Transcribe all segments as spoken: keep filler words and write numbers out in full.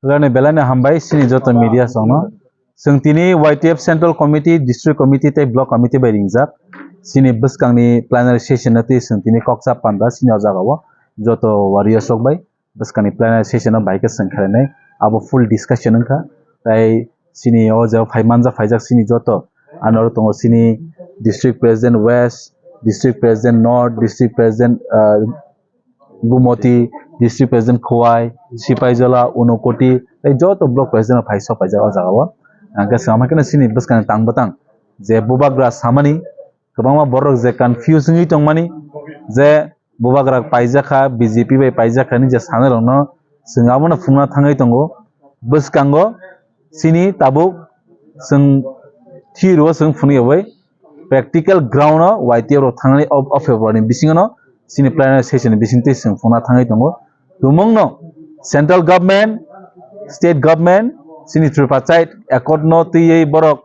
Belani belani hambai sini joto media songno. Song tini Y T F Central Committee, District Committee tei Block Committee bai ringjak. Sini bwskangni plenary session no twi song tini koksa panda sini o jaga o joto warriors rok bai bwskangni plenary session o bai khe song khlainai. Abo full discussion wngkha. Tai sini o jaga phai manjak phaijak sini joto ano tongo sini District President West, District President North, District President, ah, Gumoti, District President Khowai, Sipaijola, Unokoti, tei joto block president rok phai sok paijak o jaga o. Hwnkhe swngama khe sini bwskang tang bwtang je bubagra samani kwbangma borok je confuse wngwi tongmani je bubagra paijak kha, B J P bai paijak kha hinwi je sanai rokno swng abono phungna thangwi tongo. Bwskango sini tabuk swng thiro swng phunuyawai practical ground o Y T F rok thangnani o, o February ni bisingo no sini plenary session ni bisingtwi swng phungna thangwi tongo. Tumungno central government, state government, sini tripartite accord no twiwi borok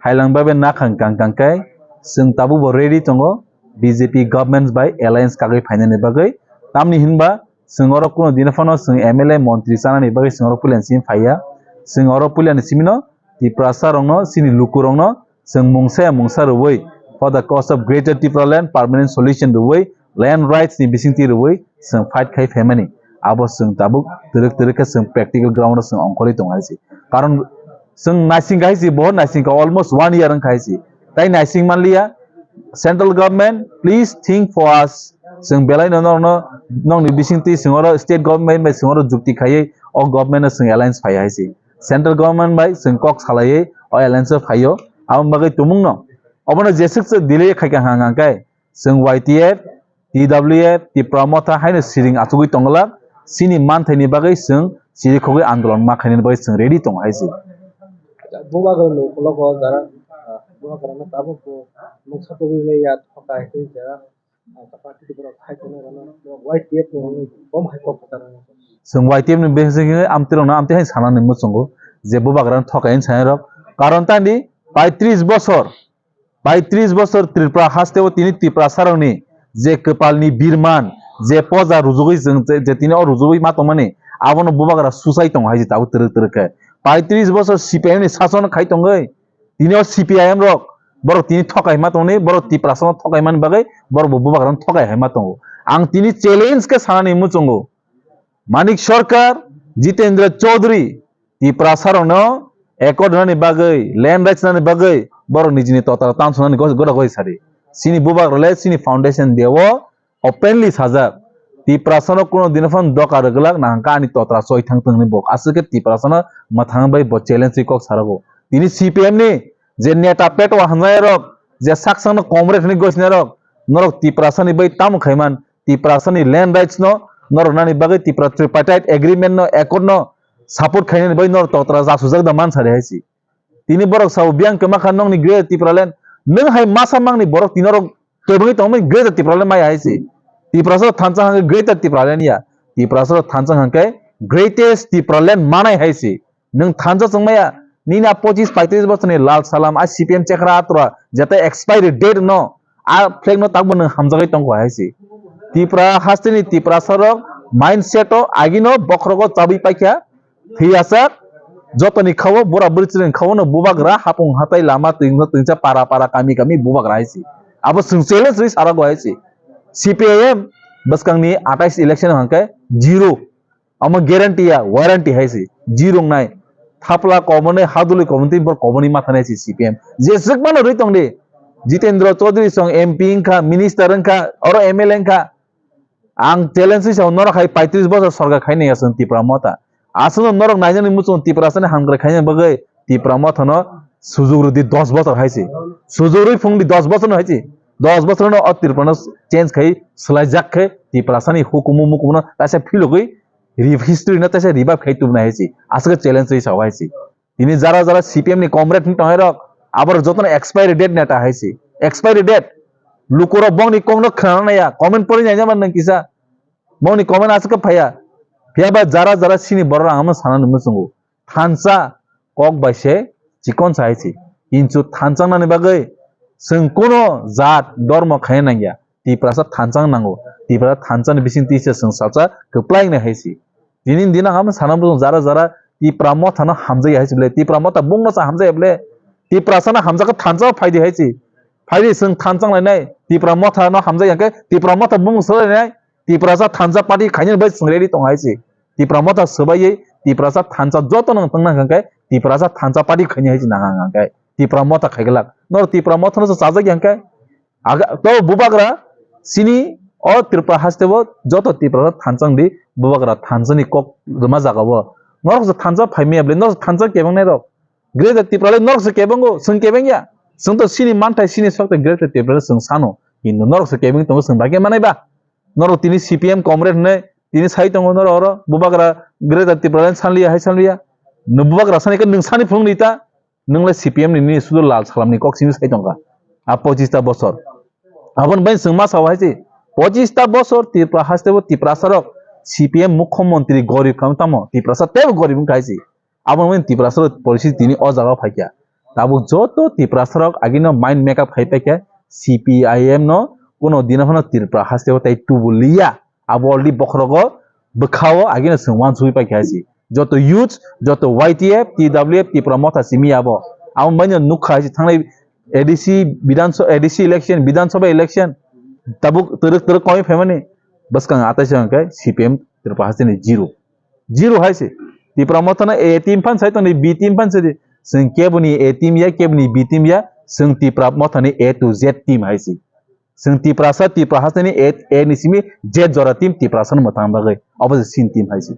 hailang bai bai nakhang kang kang khe swng tabuk bo ready tongo B J P government bai alliance kagwi phainani bagwi. Tamni hinba swng oro kuno dino phano swng M L A montri chanani bagwi swng oro puila ni simi phaiya. Swng oro puila ni simino Tiprasa rokno, sini luku rokno swng mungsa ya mungsa rwui for the cause of Greater Tipraland permanent solution rwui land rights ni bisingtwi rwui swng fight khai phaimani. Abo swng tabuk twrwk twrwk khe swng practical ground o swng ongkhorwi tongo hai se. Karon swng naising hai se, bohor naising kha, almost one year wngkha hai se. Tai naising manliya, central government, please think for us. Swng belai no, no, no, nokni bisingtwi swng oro state government bai swng oro jukti khaiwi o government no swng alliance phai hai se. Central government bai swng kok salaiwi o alliance o phaio. Aboni bagwi tumungno obono jeswk se delay khai kha hang hang khe swng Y T F, T W F, Tipra Motha haino siring achugwi tongwlak, chini manthaini bagwi swng chirikhogwi andolon ma khainani bagwi swng ready tongo hai se. Bubagra ni ukologo jara, ah, bubagra no tabuk bo mungsa tubui maya thoka hai twi jara, ah, party borok hai tongnai rok no Y T F ni hwnwi bom hai kok kwcharo. Swng Y T F ni bisingtwi amtwi rokno amtwi hai sanani muchungo je bubagra no thokai hinwi sanai rok. Karon tani paitris bosor Bai tris bosor Tripura haste o tini Tiprasa rokni je kwpalni birman, je poja rujugwi chwng je, je tini o rujugwi ma tongmani, abono bubagra susai tongo hai se tabuk twrwk twrwk khe. Bai tris bosor C P I M ni sason khai tongwi tini o C P I M rok borok tini thokai ma tongni, borok Tiprasa no thokai mani bagwi borok bo bubagra no thokai hai ma tongo. Ang tini challenge khe sanani muchungo. Manik Sarkar, Jitendra Chaudhary, Tiprasa rokno accord rwnani bagwi, land rights rwnani bagwi borok nijini totra tansonani gos-, gora gori sadi. Chini bubagrale chini foundation day o openly sajak. Tiprasa no kuno dino phano doka rwgwlak nahangkha ani totra choi thang tong hinwi bo. Aswk khe Tiprasa no mwthang bai bo challenge ri kok sarago. Tini C P M ni je neta petwa hwnjai rok, je saksang no comrade hinwi gosina rok, norok Tiprasa ni bai tamo khaiman, Tiprasa ni land rights no norok nani bagwi Tipra tripartite agreement no accord no support khainani bagwi norok totra jasujak da man sari hai se. Tini borok sao biyang kwma kha nokni Greater Tipraland, nwng hai masa mangni borok tini norok tebwngwi tongmani Greater Tipraland maya hai se. Tiprasa rok thansa hangkhe Greater Tipraland ya. Tiprasa rok thansa hangkhe greatest Tipraland manai hai se. Nwng thansa chwng maya, nini a pochis paitris bosorni lal salam, a C P M chekra atura, jeta expiry date no, a flag no takbo nwng hamjagwi tongkha hai se. Tipra hasteni Tiprasa rok mindset o agino bokhrogo chabwi paikha, thwiyasak, jotoni khao, bura bwrwi chwrwini khao no bubagra, hapung hatai lama twingsa twingsa para para kami kami bubagra hai se. Abo chwng challenge rwi sarago hai se. C P I M bwskangni atais election hangkhe zero. Omo guarantee ya, warranty hai se, ji rung nai. Thapla koboni, haduli koboni, tei bor koboni matha nai se C P M. Jeswk mano rwi tong di. Jitendra Chaudhary song M P wngkha, minister wngkha, oro M L A wngkha. Ang challenge wi sao, norok hai paitris bosor sorkar khai nai aswk Tipra Motha. Aswkno norok nainani muchung Tiprasani hamkrai khaina bagwi Tipra Motha no sujug rwdi dos bosor hai se. Sujug rwi phung di dos bosor no hai se. Dos bosor no o Tripura no change khai swlai jak khe Tiprasani hukumu mukumu no taisa philogwi re-, history no taisa revive khai tubunai hai se, aswk challenge wi sao hai se. Tini jara jara C P M ni comrade ni tongnai rok, aborok jotono expiry date neta hai se, expiry date. Lukurok bongni kokno khwnana naiya, comment pori naijama nwng kisa, bongni comment aswk phaiya. Phiya ba jara jara sini borok ang amo sana nungwi chwngo. Thansa kok bai se chikon sa hai se. Kintu thansangnani bagwi chwng kuno jat dormo khaina nangya. Tiprasa thansa nango. Tiprasa thansa ni bising tisa chwng salsa kwplai nai hai se. Tini din ang amo sana bujung jara jara Tipra Motha no hamjaya hai se ble. Tipra Motha bung no sa hamjaya ble. Tiprasa no hamjak khe thansa phai di hai se. Phai di chwng thansa wng lai nai. Tipra Motha no hamjaya hwnkhe Tipra Motha bung swlai nai. Tiprasa thansa party khainani bai chwng ready tong hai se. Tipra Motha swbaiwi Tiprasa thansa joto no tong nang khe Tiprasa thansa party khaini hai se nang ang khe. Tipra Motha khai glak. Nor Tipra Motha no chajak yang khe. Aga, to bubagra sini o Tripura haste bo joto Tripura thansa wng di bubagra thansa ni kok rwma jaga bo. Norok se thansa phai maya ble, norok se thansa kebeng nai rok. Greater Tripura le norok se kebeng go, chwng kebeng ya. Chwng to sini manthai sini sok te Greater Tripura le chwng sano. Hindu norok se kebeng tongo chwng bagya manai ba. Norok tini C P M comrade hwnwi tini sai tongo norok oro bubagra Greater Tripura le sanliya hai sanliya. Nw bubagra sani khe nwng sani phunuk ni ta. Nwng le C P M ni nini sudu lal salam ni kok simi sai tongkha. A pochista bosor. Aboni bai chwng ma sao hai se. Pochista bosor Tripura haste bo Tiprasa rok C P M mukhyamantri gorib kha tamo Tiprasa tebo gorib wngkha hai se. Aboni bai Tiprasa rok porisi tini o jaga o phaikha. Tabuk joto Tiprasa rok agino mind make up khai paikha C P I M no kuno dino phano Tripura haste bo tai tubu liya. Abo already bokhorogo bwkhao agino chwng uansugwi paikha hai se. Joto youth, joto Y T F, T W F, Tipra Motha simi abo. Abo baino nukha hai se thangnai A D C Bidhan Sabha, A D C election, Bidhan Sabha election. Tabuk twrwk twrwk komwi phaimani. Bwskang ataisa hwnkhe C P M Tripura hasteni zero. Zero hai se. Tipra Mothano A team phan sai tongdi, B team phan sai di. Chwng keboni A team ya, keboni B team ya. Chwng Tipra Mothani A to Z team hai se. Chwng Tiprasa, Tipra hasteni A, A ni simi Z jora team Tiprasa no mwthang bagwi. Obo se sin team hai se.